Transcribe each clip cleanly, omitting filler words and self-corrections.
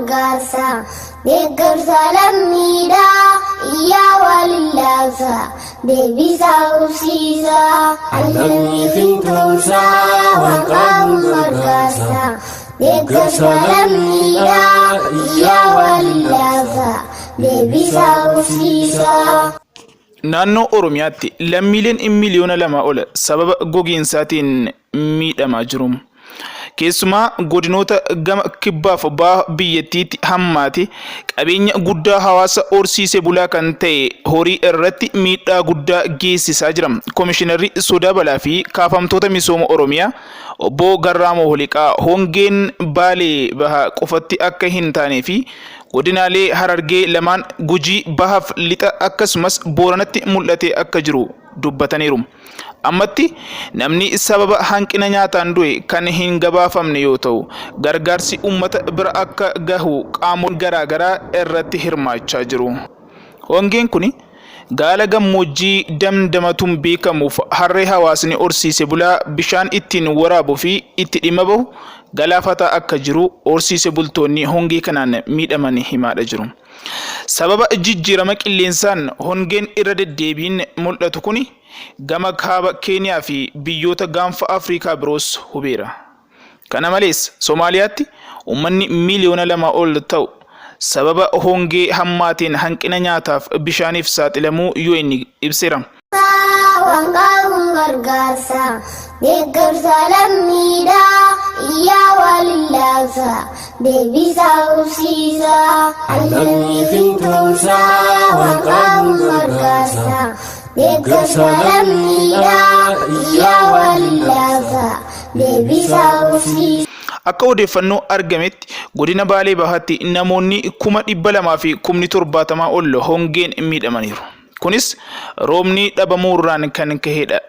gargaarsa deeggarsa lammiidhaa iyyaa walillaasa deebisaa qubsiisa. Lammiif hin tumsaa waan qabuun gargaarsa deeggarsa lammiidhaa iyyaa walillaasa deebisaa qubsiisa. Naannoo Oromiyaatti lammiileen miliyoona 2 ol sababa gogiinsaatiin miidhamaa jiru. Keessumaa godinoota gama kibbaaf baha biyyattiitti hammaate qabeenya guddaa hawaasa horsiise bulaa kan ta'e horii irratti miidhaa guddaa geessisaa jira. Komishinarri sodaa balaa fi kaafamtoota misooma Oromiyaa obbo Garraamoo Holiqaa hongeen Baalee baha qofatti akka hin taanee fi godinaalee Harargee lamaan, Gujii bahaaf lixa akkasumas Booranatti mul'atee akka jiru dubbataniiru. Ammatti namni sababa hanqina nyaataan du'e kan hin gabaafamne yoo ta'u, gargaarsi uummata bira akka gahu qaamoleen garaa garaa irratti hirmaachaa jiru. Hongeen kuni gaala gammoojjii damdamatuun beekamuuf harree hawaasni horsiise bulaa bishaan ittiin waraabuu fi itti dhimma bahu galaafataa akka jiru horsiise bultoonni hongee kanaan miidhaman himaadha jiru. Sababa jijjiirama qilleensaan hongeen irra deddeebiin mul'atu kuni gama kaaba Keeniyaa fi biyyoota gaanfa Afrikaa biroos hubeera. Kana malees Somaaliyaatti uummanni miliyoona 2 ol ta'u sababa hongee hammaateen hanqina nyaataaf bishaaniif saaxilamuu UN ibseera. Waan qabuun gargaarsa deeggarsa lammiidhaa iyyaa walillaasa deebisaa qubsiisa. Lammiif hin tumsaa waan qabuun gargaarsa deeggarsa lammiidhaa iyyaa walillaasa deebisaa qubsiisa. Akka odeeffannoo argametti godina Baalee Bahaatti namoonni 200,000 fi 70,000 ol hongeen miidhamaniiru. Kunis roobni dhabamuurraan kan kahedha.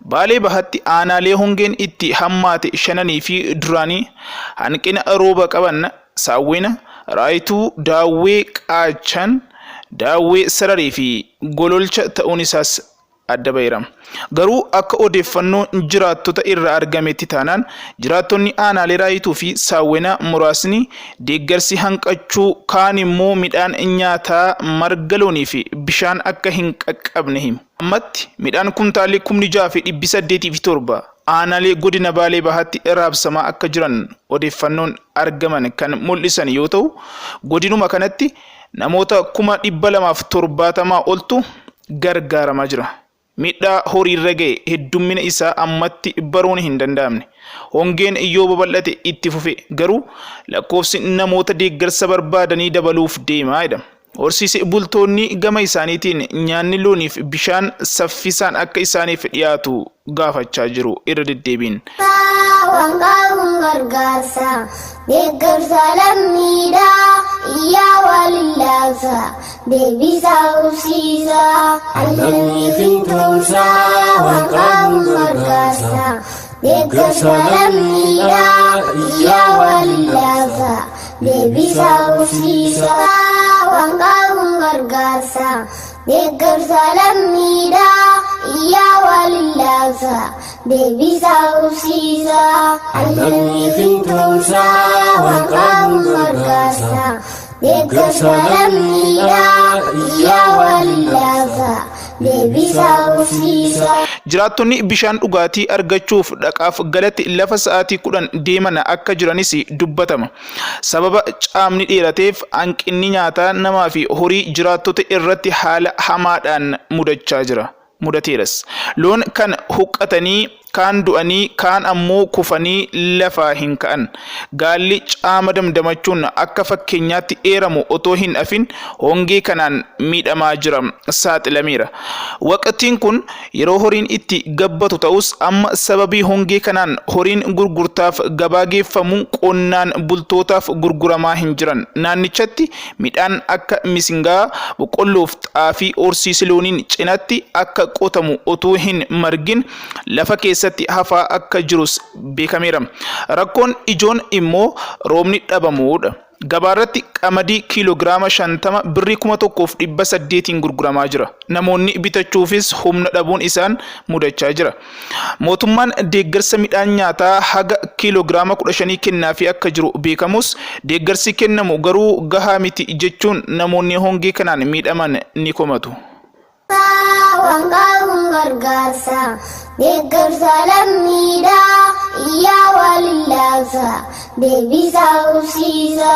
Baalee Bahaatti aanaalee hongeen itti hammaate shananii fi duraanii hanqina rooba qaban Saawwena, Raayituu, Daawwee Qaachan, Daawwee Sararii fi Gololcha ta'uun isaas adda baheera. Garuu akka odeeffannoon jiraattota irraa argametti taanaan jiraattonni aanaalee Raayituu fi Saawwenaa muraasni deeggarsi hanqachuu kaan immoo midhaan nyaataa marga loonii fi bishaan akka hin qaqqabne himu. Ammatti midhaan kuntaalli 6,807 aanaalee godina Baalee Bahaatti raabsamaa akka jiran odeeffannoon argaman kan mul'isan yoo ta'u, godinuma kanatti namoota 270,000 oltu gargaaramaa jira. Miidhaa horiirra ga'e heddummina isaa ammatti baruun hin danda'amne. Hongeen yoo babal'ate itti fufe garuu lakkoofsi namoota deeggarsa barbaadanii dabaluuf deema jedha. Horsiise bultoonni gama isaaniitiin nyaanni looniif bishaan saffisaan akka isaaniif dhiyaatu gaafachaa jiru irra deddeebiin. Waan qabuun gargaarsa deeggarsa lammiidhaa iyyaa walillaasa deebisaa qubsiisa. Lammiif hin tumsaa waan qabuun gargaarsa deeggarsa lammiidhaa iyyaa walillaasa deebisaa qubsiisa. Waan qabuun gargaarsa deeggarsa lammiidhaa iyyaa walillaasa deebisaa qubsiisa. Lammiif hin tumsaa waan qabuun gargaarsa deeggarsa lammiidhaa iyyaa walillaasa deebisaa qubsiisa. Jiraattonni bishaan dhugaatii argachuuf dhaqaaf galatti lafa sa'aatii 10 deeman akka jiranis dubbatama. Sababa caamni dheerateef hanqinni nyaataa namaa fi horii jiraattota irratti haala hamaadhaan mudachaa jira. Mudateeras. Loon kan huqqatanii, kaan du'anii, kaan ammoo kufanii lafaa hin ka'an. Gaalli caama damdamachuun akka fakkeenyaatti eeramu otoo hin hafin hongee kanaan miidhamaa jira, saaxilameera. Waqtiin kun yeroo horiin itti gabbatu ta'us amma sababii hongee kanaan horiin gurgurtaaf gabaa geeffamu qonnaan bultootaaf gurguramaa hin jiran. Naannichatti midhaan akka misingaa, boqqolloof xaafii horsiise looniin cinatti akka qotamu otuu hin margin lafa keessatti hafaa akka jirus beekameera. Rakkoon ijoon immoo roobni dhabamuudha. Gabaarratti qamadii kiiloogiraama 50 birrii 1800n gurguramaa jira. Namoonni bitachuufis humna dhabuun isaan mudachaa jira. Mootummaan deeggarsa midhaan nyaataa haga kiiloogiraama 15 kennaafii akka jiru beekamus deeggarsi kennamu garuu gahaa miti jechuun namoonni hongee kanaan miidhaman ni komatu. Waan qabuun gargaarsa deeggarsa lammiidhaa iyyaa walillaasa deebisaa qubsiisa.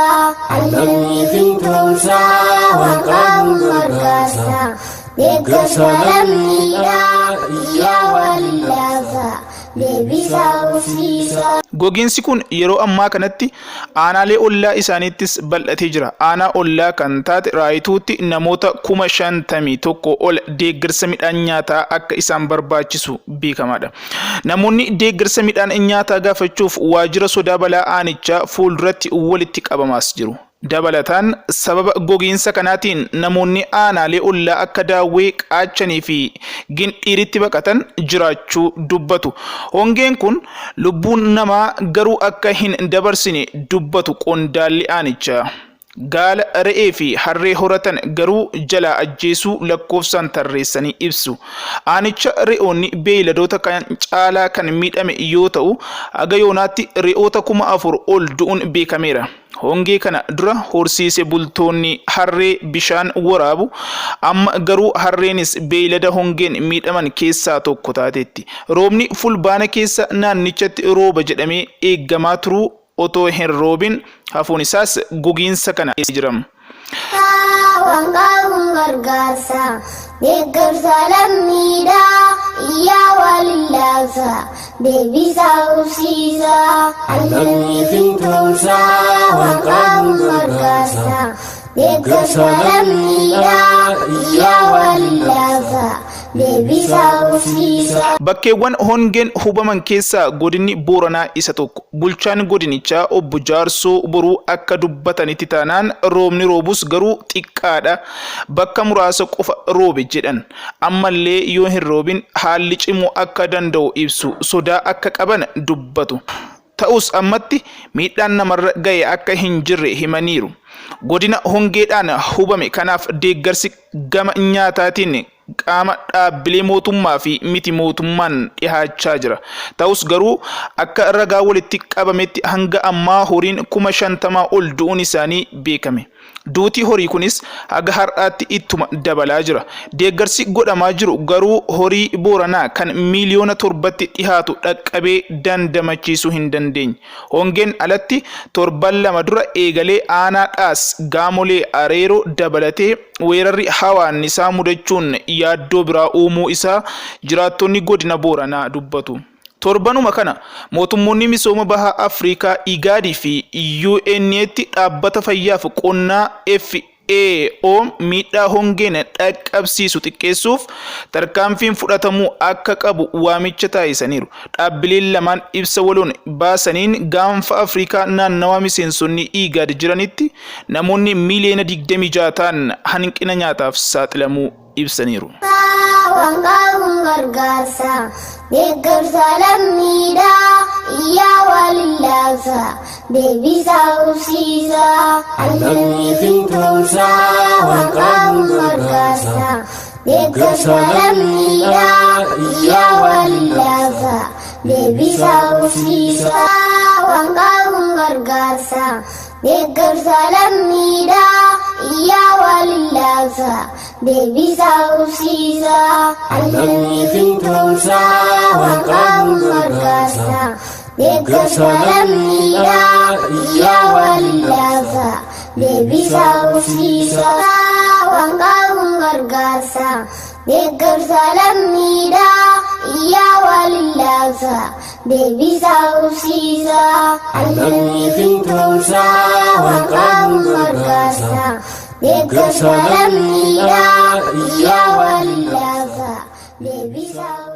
Lammiif hin tumsaa waan qabuun gargaarsa deeggarsa lammiidhaa iyyaa walillaasa deebisaa qubsiisa. Gogiinsi kun yeroo ammaa kanatti aanaalee ollaa isaaniittis bal'atee jira. Aanaa ollaa kan taate Raayituutti namoota 51,000 ol deeggarsa midhaan nyaataa akka isaan barbaachisu beekamaadha. Namoonni deeggarsa midhaan nyaataa gaafachuuf waajjira sodaa balaa aanichaa fuulduratti walitti qabamaas jiru. Dabalataan sababa gogiinsa kanaatiin namoonni aanaalee ollaa akka Daawwee, Qaachanii fi Gindhiiritti baqatan jiraachuu dubbatu. Hongeen kun lubbuun namaa garuu akka hin dabarsine dubbatu qondaalli aanichaa. Gaala, re'ee fi harree horatan garuu jalaa ajjeesuu lakkoofsaan tarreessanii ibsu. Aanicha re'oonni beeyladoota kan caalaa kan miidhame yoo ta'u, haga yoonaatti re'oota 4,000 ol du'uun beekameera. Hongee kana dura horsiise bultoonni harree bishaan waraabu, amma garuu harreenis beeylada hongeen miidhaman keessaa tokko taateetti. Roobni Fulbaana keessa naannichatti rooba jedhamee eeggamaa turuu otoo hin roobin hafuun isaas gogiinsa kana jira. Waan qabuun gargaarsa deeggarsa lammiidhaa iyyaa walillaasa deebisaa qubsiisa. Lammiif hin tumsaa waan qabuun gargaarsa deeggarsa lammiidhaa iyyaa walillaasa deebisaa qubsiisa. Bakkeewwan hongeen hubaman keessaa godinni Booranaa isa tokko. Bulchaan godinichaa obbo Jaarsoo Boruu akka dubbatanitti taanaan roobni roobus garuu xiqqaadha. Bakka muraasa qofa roobe jedhan. Ammallee yoo hin roobin haalli cimuu akka danda'u ibsu. Sodaa akka qaban dubbatu. Ta'us ammatti miidhaan namarra ga'e akka hin jirre himaniiru. Godina hongeedhaan hubame kanaaf deeggarsi gama nyaataatiin qaama dhaabbilee mootummaa fi miti mootummaan dhihaachaa jira. Ta'us garuu akka ragaa walitti qabametti hanga ammaa horiin 50,000 ol du'uun isaanii beekame. Duutii horii kunis haga har'aatti ittuma dabalaa jira. Deeggarsi godhamaa jiru garuu horii Booranaa kan miiliyoona 7tti dhihaatu dhaqqabee dandamachiisuu hin dandeenye. Hongeen alatti torban 2 dura eegalee aanaa Dhaas Gaamolee Areeroo dabalatee weerarri hawaannisaa mudachuun yaaddoo biraa uumuu isaa jiraattonni godina Booranaa dubbatu. Torbanuma kana mootummoonni misooma baha Afrikaa IGAD fi UN'tti dhaabbata fayyaaf qonnaa FAO miidhaa hongeen dhaqqabsiisu xiqqeessuuf tarkaanfiin fudhatamuu akka qabu waamicha taasisaniiru. Dhaabbileen lamaan ibsa waloon baasaniin gaanfa Afrikaa naannawaa miseensonni IGAD jiranitti namoonni miiliyoona 26 ta'an hanqina nyaataaf saaxilamuu ibsaniiru. Waan qabuun gargaarsa deeggarsa lammiidhaa iyyaa walillaasa deebisaa qubsiisa. Lammiif hin tumsaa waan qabuun gargaarsa deeggarsa lammiidhaa iyyaa walillaasa deebisaa qubsiisa. Waan qabuun gargaarsa deeggarsa lammiidhaa iyyaa walillaasa deebisaa qubsiisa. Lammiif hin tumsaa waan qabuun gargaarsa deeggarsa lammiidhaa iyyaa walillaasa deebisaa qubsiisa. Waan qabuun gargaarsa deeggarsa lammiidhaa iyyaa walillaasa deebisaa qubsiisa. Lammiif hin tumsaa waan qabuun gargaarsa deeggarsa lammiidhaa iyyaa walillaasa deebisaa.